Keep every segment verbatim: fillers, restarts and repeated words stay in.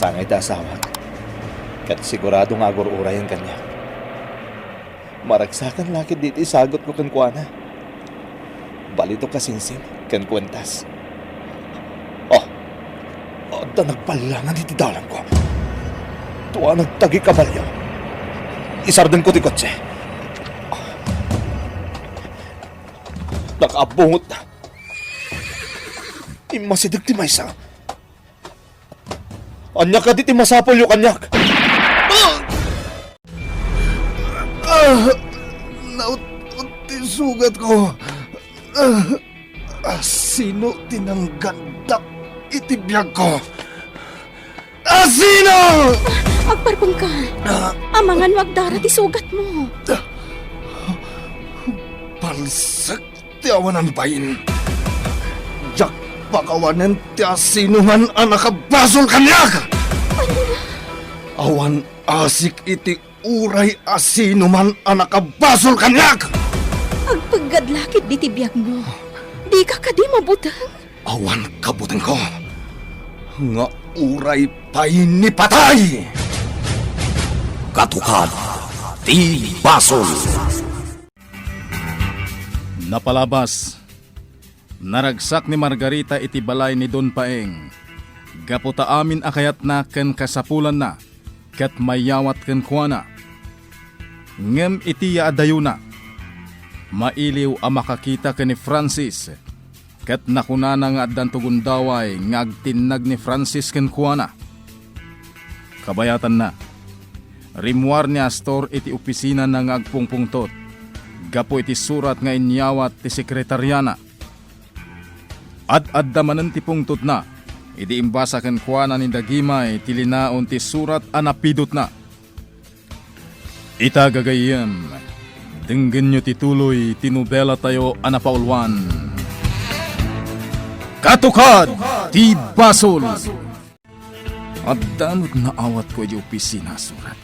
Angay ti asawak, ket sigurado nga agur-urayen kaniak. Maragsakan la ketdi ti isagutko kenkuana. Balitok a sinsin ken kuentas. Oh, adda nagballangan iti dalanko. Dua nagtagi kabalio. Isardengko ti kotse. Nakaabungotna. Immasideg ti maysa. Ania kadi ti masapulyo kaniak? Ah! Naut-ot ti sugatko. Ah! Asino ti nanggandak iti biagko? Asino? Agparpengka. Ah! Amangan no agdara ti sugatmo. Palsek ti awanan bain. Diak pakawanen ti asinoman a nakabasol kaniak. Awan asik iti uray asinoman a nakabasol kaniak. Agpeggad la ketdi ti biagmo. Dika kadi mabuteng? Awan kabutengko nga uray pay ni patay. Katukad ti basol. Napalabas, naragsak ni Margarita iti balay ni Don Paeng gapu ta amin a kayatna ken kasapulanna ket mayawat kenkuana. Ngem iti yaadayona, mailiw a makakita ken ni Francis ket nakunana nga addanto gundaway nga agtinnag ni Francis kenkuana. Kabayatanna, rimmuar ni Astor iti opisinana nga agpungpungtot gapu iti surat nga inyawat ti sekretariana. Ad-adda manen ti pungtotna idi imbasa kenkuana ni Dagimay ti linaon ti surat a napidotna. Ita gagayyem, denggenyo ti tuloy ti nobelatayo a napauluan, Katukad ti Basol. Adda met naawatko idiay opisina a surat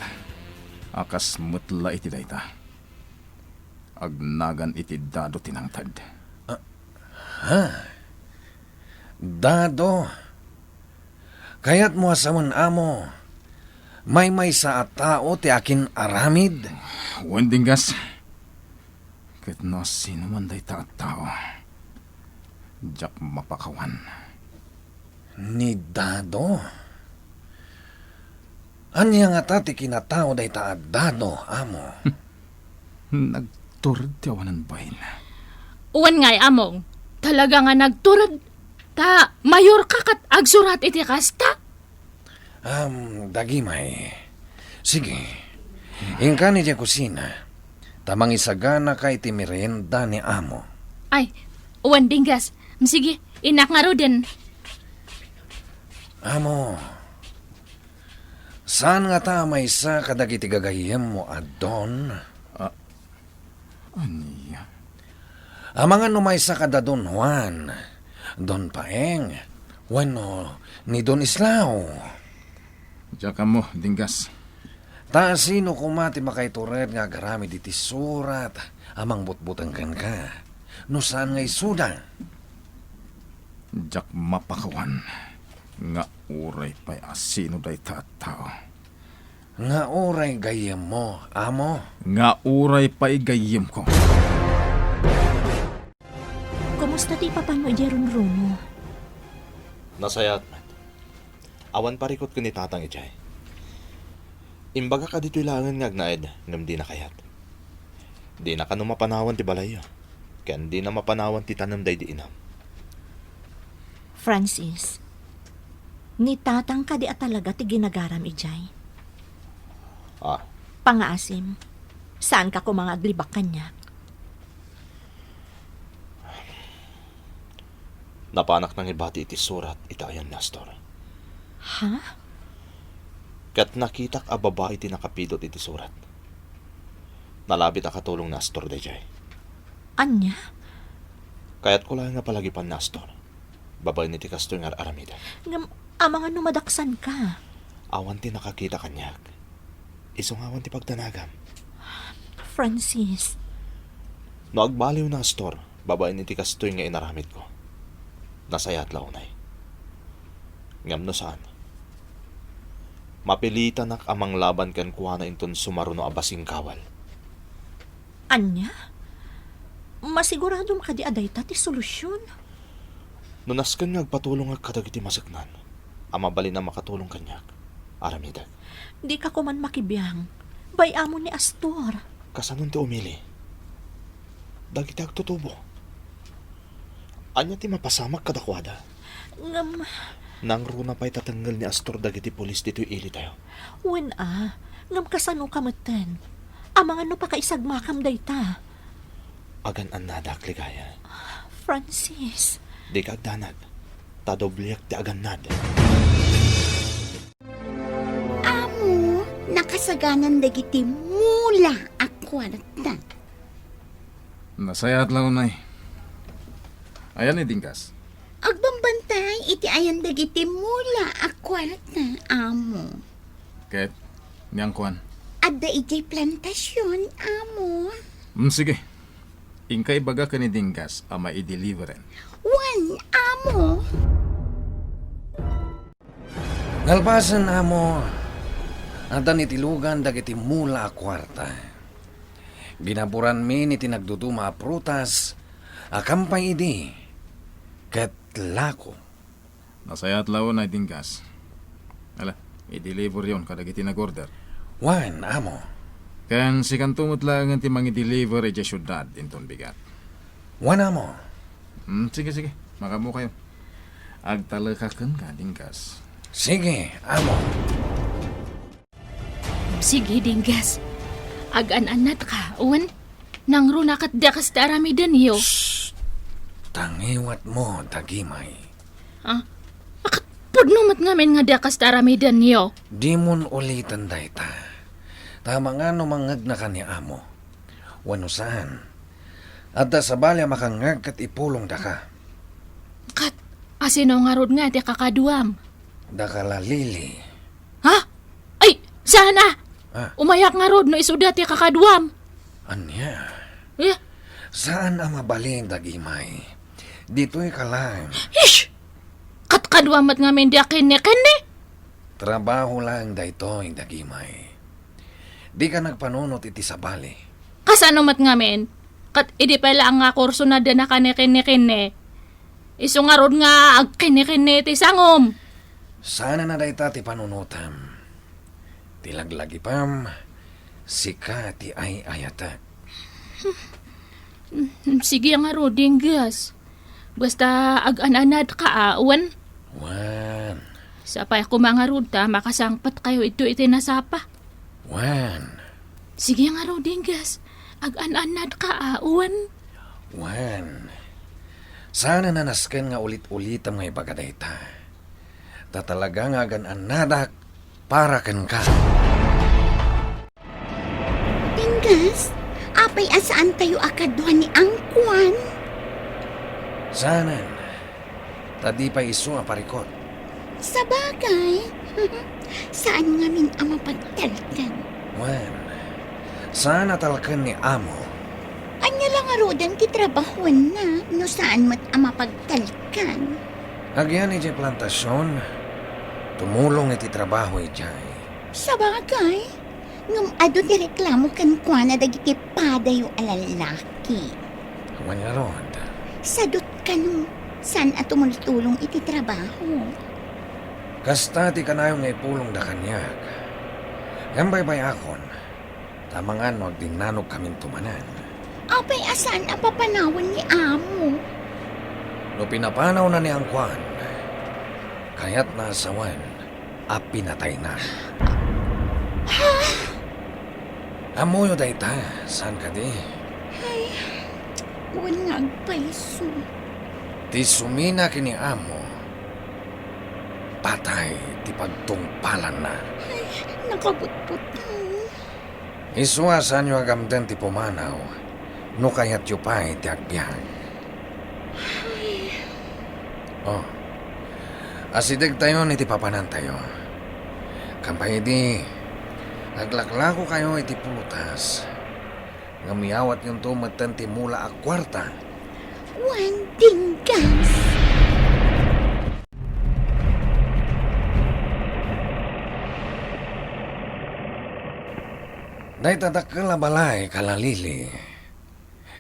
a kas met la iti dayta. Agnagan iti dado ti nangted. Ah, ha? Dado? Kayatmo a sawen, amo, maymaysa a tao ti akin-aramid? Wen, Dinggas. Ket no sino man dayta a tao, diak mapakawan. Ni Dado? Ania ngata ti kinatao dayta a Dado, amo? Nagtured ti awanan bain. Wen ngay, Among, talaga nga nagtured. Ta mayorka ket agsurat iti kasta? Am, Dagimay. Sige. Inkan idiay kusina, ta mangisaganaka iti merienda ni Amo. Ay, wen, Dinggas. Sige, innak ngaruden. Amo, saan ngata a maysa kadagiti gagayyemmo a Don? Ah, ania? Amangan no maysa kada Don Juan, Don Paeng, wenno ni Don Islao. Diak ammo, Dinggas. Ta sino koma ti makaitured nga agaramid iti surat a mangbutbuteng kenka, no saan nga isuda? Diak mapakawan nga uray pay a sino dayta a tao. Nga uray gayyemmo, amo? Nga uray pay gayyemko. Kumusta ti ipapanmo idiay runrunmo? Nasayaat met. Awan parikut ken ni Tatang idiay. Imbagak a ditoy laengen nga agnaed ngem dina kayat. Dina kano mapanawan ti balayyo, ken dina mapanawan ti tanem daydi inam. Francis, ni Tatang kadi a talaga ti ginagaram idiay? Ah. Pangngaasim, saanka koma nga aglibak kaniak? Napanak nangibati iti surat ita ayan ni Astor. Ha? Ket nakitak a babai ti nakapidot iti surat. Nalabit a katulong ni Astor daydiay. Ania? Kayatko laeng nga palagipan ni Astor babaen iti kastoy nga ar-aramidek. Ngem amangan no madaksanka? Awan ti nakakita kaniak. Isu nga awan ti pagdanagam. Francis. No agbaliw ni Astor babaen iti kastoy nga inaramidko, nasayaat la unay. Ngem no saan, Mapilitanak a manglaban kenkuana inton sumaruno a basingkawal. Ania? Masiguradom kadi a dayta ti solusyon? No nasken nga agpatulongak kadagiti maseknan a mabalin a makatulong kaniak, aramidek. Dika koman makibiang. Bay-amon ni Astor. Kasanon ti umili? Dagiti agtutubo. Ania ti mapasamak kadakuada? Ngem nangruna pay ta tengngel ni Astor dagiti pulis ditoy ilitayo. Wen a, ngem kasanoka metten? Amangan no pakaisagmakam dayta. Agan-annadak, Ligaya. Francis. Dika agdanag. Ta dobliak ti agannad. Amo, nakasaganan dagiti mula a kuarta. Nasayaat la unay. Ayan ni Dinggas? Agbambantay iti ayan dagiti mula a kuarta, amo. Ket, ni angkuan? Adda idiay plantasion, amo. Mm, sige. Inka ibaga ken ni Dinggas a maideliveran. Wen, amo. Nalpasen, amo, adda nitilogan dagiti mula a kuarta. Ginaburanmi iti nagduduma a prutas a kampay idi ket lako. Nasayaat la unay, Dinggas. Ala, i-deliveryon kadagiti nag-order. Wen, amo. Ken sikanto met laengen ti mangi-deliver idiay siudad inton bigat. Wen, amo. Hmm, sige, sige. Makaammokayo. Agtalekak kenka, Dinggas. Sige, amo. Sige, Dinggas. Agan-annatka, wen? Nangruna ket dakes ti aramidenyo. Shh! Tangiwatmo, dagimay. Ah, akat pudno met ngamin nga dakes ti aramidenyo. Dimon uliten dayta. Ta amangan no mangngegnaka ni amo. Wenno saan, adda sabali a makangngeg ket ipulongdaka. Ket, asino ngarud nga ti kakaduam? Daka la Lily. Ha? Ay, saan a? Ah. Umayak ngarud no isuda ti kakaduam. Ania? Eh? Saan a mabalin, dagimay. Ditoyka laeng. Ish! Ket kaduam met ngamin ti akinni-kinni? Trabaho laeng daytoy, dagimay. Dika nagpanunot iti sabali. Kasano met ngamin? Ket idi pay laeng nga kursona dina kanikinni-kinni, isu ngarud nga agkinni-kinni iti sangom. Saan a dayta ti panunotam. Ti laglagipam, sika ti ay-ayatek. Hmm, sige ngarud, Dinggas. Basta agan-anadka a, wen? Wen. Sapay koma ngarud ta makasangpetkayo idto iti nasapa. Wen. Sige ngarud, Dinggas. Agan-anadka a, wen? Wen. Saan a nasken nga ulit-ulitem nga ibaga dayta. Ta talaga nga agan-annadak para kenka. Dinggas, apay a saantayo a kadua ni angkuan? Saanen, ta di pay isu a parikut. Sabagay, saan ngamin a mapagtalkan. Wen, saan a talken ni amo. Ania la ngaruden ti trabahuenna no saan met a mapagtalkan? Agyan idiay plantasion, tumulong iti trabaho idiay. Sabagay, ngem adu ti reklamo kenkuana dagiti padayo a lallaki. Wen ngarud. Sadut kano, saan a tumultulong iti trabaho. Kasta ti kanayon nga ipulongda kaniak. Ngem baybay-akon, ta amangan no agdinnanogkaminto manen. Apay a saan a papanawen ni amo? No pinapanawna ni angkuan, kayatna a sawen a pinatayna. Ha? Ammoyo dayta, saan kadi? Ay, wen nga agpayso. Ti sumina ken ni amo, patay ti pagtungpalanna. Ay, nakabutbutang. Isu a saanyo agamden ti pumanaw no kayatyo pay ti agbiag. Ay. Oh, asidegtayon iti papanantayo. Kampay idi, aglaklakokayo iti prutas, ngem yawatyonto metten ti mula a kuarta. Wen, Dinggas. Dayta dakkel a balay, Kala Lili.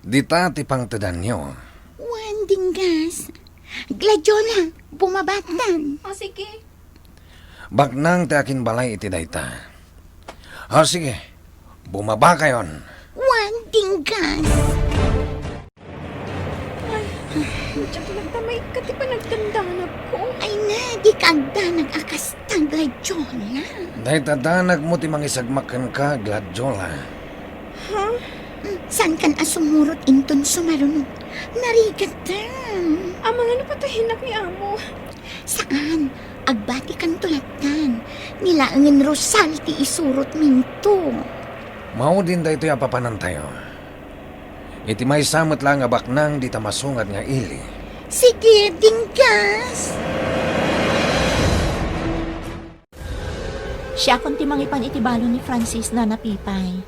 Dita ti pangtedanyo. Wen, Dinggas. Gladiola, bumabatan. O, sige. Baknang ti akinbalay iti dayta. O, sige, bumabakayon. Wen, Dinggas. Ay, diak lang ta maikkat ti panagdandanagko. Ay na, dika agdanag a kasta, Gladiola. Dayta danagmo ti mangisagmak kenka, Gladiola. Ha? Mm, saankan a sumurot inton sumaruno? Narigatam. Amangan no patayenak ni amo. Saan, agbatikanto lattan. Ni laengen Rosal ti isurotminto. Maudin daytoy a papanantayo. Iti maysa met laeng a baknang dita masungad nga ili. Sige, Dinggas! Siakon ti mangipan iti balon ni Francis, Nana Pipay.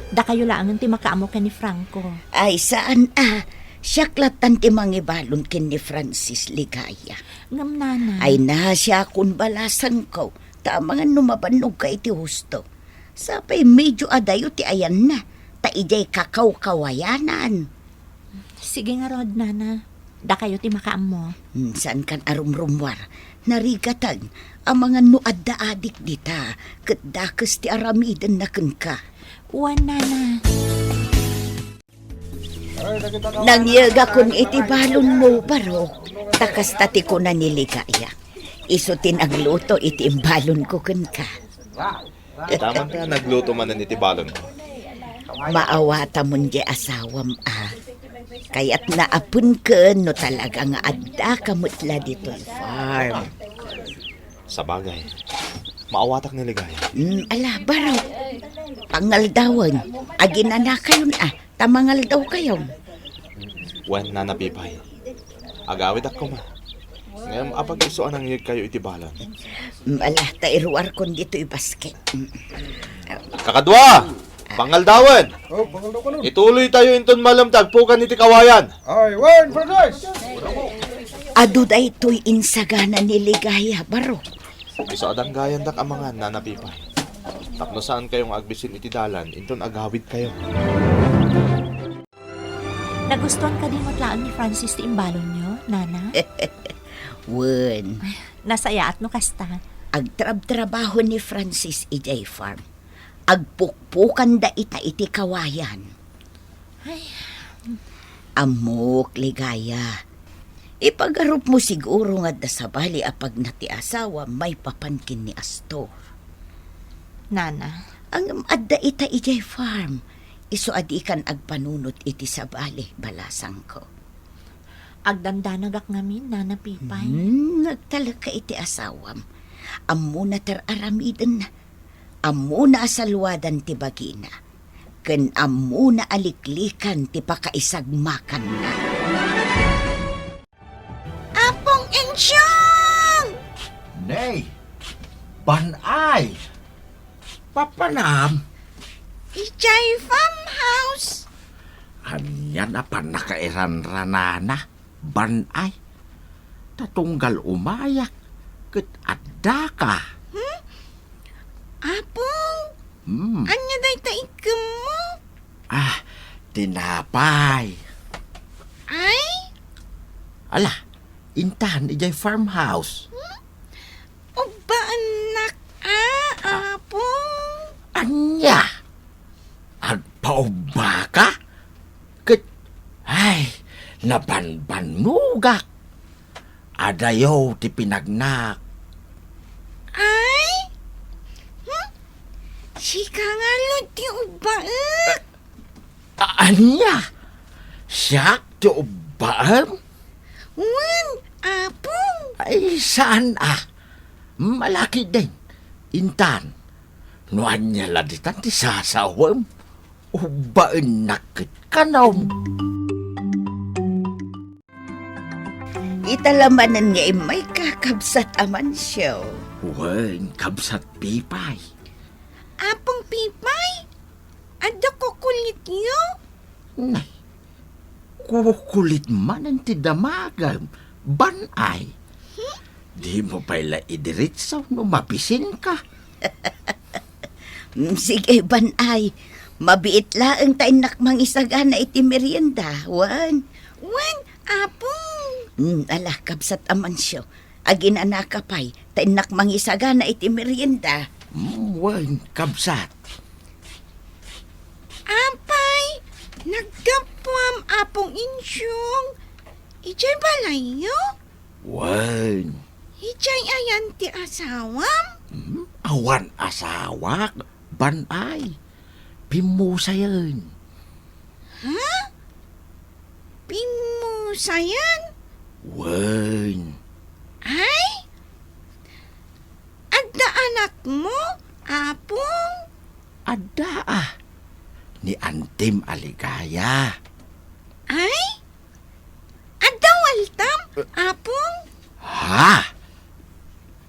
Dakayo laengen ti makaammo ken ni Franco. Ay, saan a. Siak lattan ti mangibalon ken ni Francis, Ligaya. Ngem, Nana. Ay na, siakon balasangko. Ta amangan no mabannogka iti husto. Sapay medio adayo ti ayanna, ta idiay kakawkawayanan. Sige ngarud, Nana. Dakayo ti makaammo. Hmm, saankan a rumrummuar. Narigatag, amangan no adda adik dita, ket dakes ti aramidenna kenka. Wen, Nana. Nangyegakon iti balonmo, Barok, ta kasta ti kuna ni Ligaya. Isu ti nagluto iti imbalonko kenka. Ita man ta nagluto manen iti balonko. Maawatamon diay asawam a. Kayatna a penken no talaga nga addaka met la ditoy farm. Sabagay, maawatak ni Ligaya. Mm, ala, Barok. Pangaldawen, aginanakayon a, ta mangaldawkayon. Wen, Nana Pipay. Agawidak koma. Ngem apag-isu a nangyegkayo iti balon? Mm, ala, ta iruarkon ditoy basket. Mm. Kakadua! Pangaldawen! Oh, pangaldaw ka nun. Ituloytayo inton malem ti agpukan iti kawayan. Ay, wen, Francis! Adu daytoy insagana ni Ligaya, Barok. Isu a danggayandak amangan, Nana Pipay. Tapno saankayo nga agbisin iti dalan, inton agawidkayo. Nagustuan kadi met laeng ni Francis ti imbalonyo, Nana? Wen. Ay, nasayaat no kasta. Agtrabtrabaho ni Francis idiay farm. Agpukpukanda ita iti kawayan. Ay. Ammok, Ligaya. Ipagarupmo siguro nga adda sabali a pagna ti asawa maipapan ken ni Astor. Nana. Ngem adda ita idiay farm. Isu a dikan agpanunot iti sabali, balasangko. Agdandanagak ngamin, Nana Pipay. Hmm, nagtalekka iti asawam. Ammona ti ar-aramidenna. Ammona a saluadan ti bagina. Ken ammona a liklikan ti pakaisagmakanna. Apong Ensyong! Nay, Ban-ay! Papanam? Idiay farmhouse. Ania a pannakairanranana, Ban-ay? Ta tunggal umayak, ket addaka. Hmm? Apong? Hmm. Ania dayta ikemmo? Ah, tinapay. Ay? Ala, intan idiay farmhouse. Hmm? Ubbaennak a, ah, Apong. Ania? Agpaubbaka? Ket, ay, nabanbannogak. Adayo ti pinagnak. Ay? Hmm? Sika ngarud ti ubbaek? A-, ania? Siak ti ubbaem? Wen, Apong. Ay, saan a. Malakiden. Intan, no ania la ditan ti sasawem, ubbaennak ket kanom. Ita la manen nga immayka, kabsat Amancio. Wen, kabsat Pipay. Apong Pipay, adda kukulityo? Nay, kukulit manen ti damagem, Ban-ay. Hmm? Dimo pay la idiretso no mabisinka. Mm, sige, Ban-ay. Mabiit laeng ta innak mangisagana iti merienda, wen? Wen, Apong. Hmm, ala, kabsat Amancio. Aginanaka pay, ta innak mangisagana iti merienda. Hmm, wen, kabsat. Apay, naggapuam, Apong Insyong. Idiay balayyo? Wen. Idiay ayan ti asawam? Hmm, awan asawak, Banay. Pimmusayen. Ha? Pimmusayen? Wen. Ay? Adda anakmo, Apong? Adda, a. Ni antim a Ligaya. Ay? Adda waltam, Apong? Ha?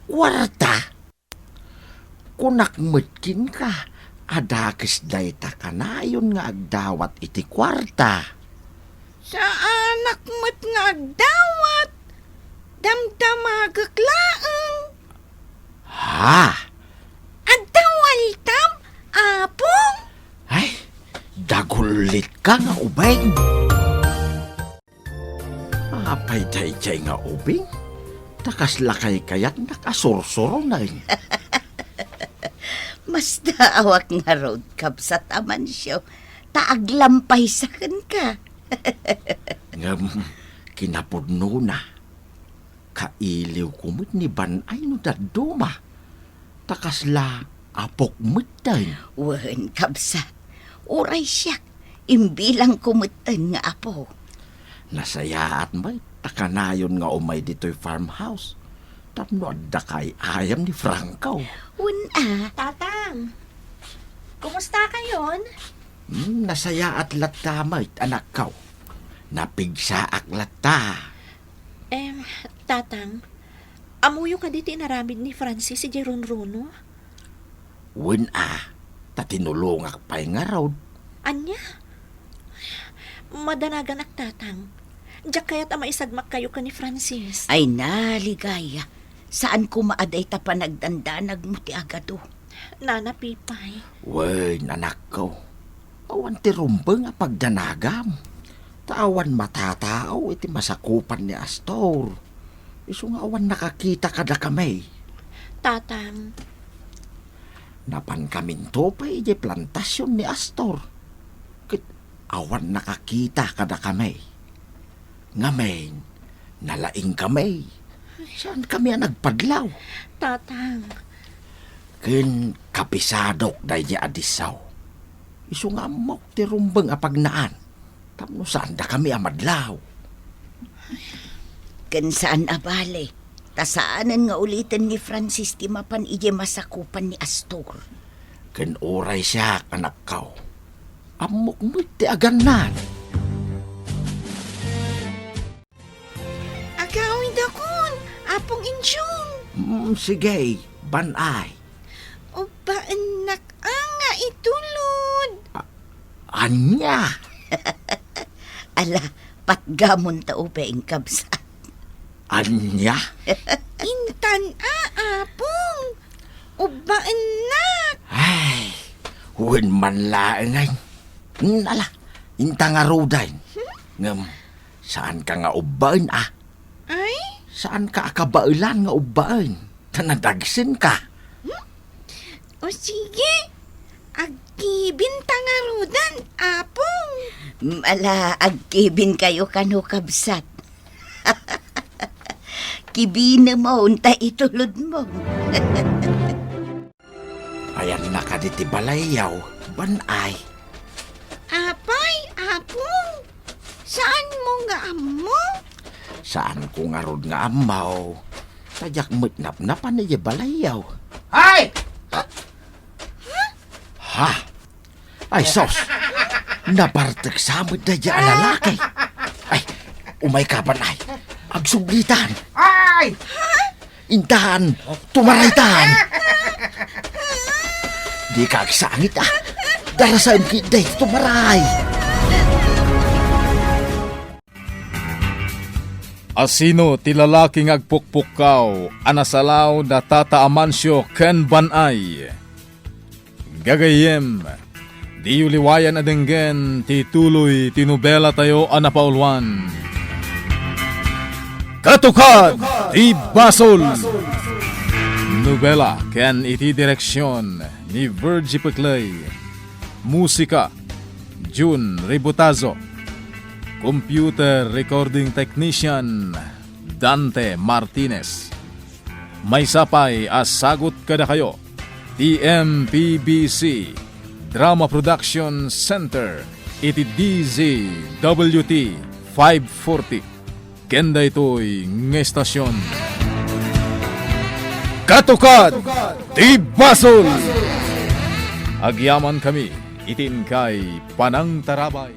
Kuarta? Kunak met kenka, a dakes dayta kanayon nga agdawat iti kuarta. Saanak met nga agdawat. Damdamagek laeng. Ha? Adda waltam, Apong? Ay, dagullitka nga ubing. Apay daydiay nga ubing? Ta kasla kaykayatnak a sursuronen. Masdaawak ngarud, kabsat Amancio, ta aglampaysa kenka. Ngem kinapudnona, kailiwko met ni Banay no dadduma. Ta kasla apok metten. Wen, kabsat, uray siak, imbilangko metten nga apo. Nasayaat met ta kanayon nga umay ditoy farmhouse tapno adda kaay-ayam ni Franco. Wen a. Tatang, kumusta kayon? Hmm, nasayaat latta met, anakko. Napigsaak latta. Em, Tatang, ammoyo kadi ti inaramid ni Francis idiay runruno? Wen a, ta tinulongak pay ngarud. Ania? Madanaganak, Tatang. Diak kayat a maisagmakkayo ken ni Francis. Ay na, Ligaya. Saan koma a dayta panagdandanagmo ti agado. Nana Pipay. Wen, anakko. Awan ti rumbeng a pagdanagam. Ta awan matatao iti masakupan ni Astor. Isu nga awan nakakita kadakami. Tatang. Napankaminto pay idiay plantasion ni Astor. Ket awan nakakita kadakami. Ngamin, nalaingkami. Saankami a nagpadlaw. Tatang. Ken kapisadok daydi a disso. Isu nga ammok ti rumbeng a pagnaan. Tapno saandakami a madlaw. Ken saan a bale, ta saanen nga uliten ni Francis ti mapan idiay masakupan ni Astor. Ken uray siak, anakko, ammok met ti agannan. Agawidakon, Apong Insyong. Mm, sige, Banay. Ubbaennak a nga itulod. A-, ania? Ala, patgamon ta ubing, kabsat. Ania? Intan a, Apong. Ubbaennak. Ay, wen man laeng ay. Hmm, ala, inta ngaruden. Ngem, saanka nga ubbaen, a? Ay? Saanka a kabaelan nga ubbaen? Ta nadagsenka. Hmm? O sige, agkibinta ngaruden, Apong. Mm, ala, agkibinkayo kano, kabsat. Kibinemon ta itulodmo. Ayanna kadi ti balayyo, Banay. Apay, Apong, saanmo nga ammo? Saanko ngarud nga ammo. Ta diak met napnapan idiay balayyo. Ay! Ha? Ay, sus! Nabarteksa met daydi a lalaki. Ay, umayka, Banay. Agsublitan. Ay! Intan, tumaraytan. Dika agsangit, a. Darasaem ketdi ti tumaray. Asino ti lalaki nga agpukpukkaw a nasalaw da Tata Amancio ken Banay? Gagayyem, Diyo liwayan a denggen ti tuloy ti nobelatayo a napauluan. Katukad ti Basol! Nobela ken iti direksion ni Virgie Pecley. Musika, Jun Ributazo. Computer recording technician, Dante Martinez. Maysa pay a sagut kadakayo ti M P B C Drama Production Center iti D Z W T five forty. Ken daytoy nga estasion, Katukad ti Basol! Agyamankami iti inkay panangtarabay.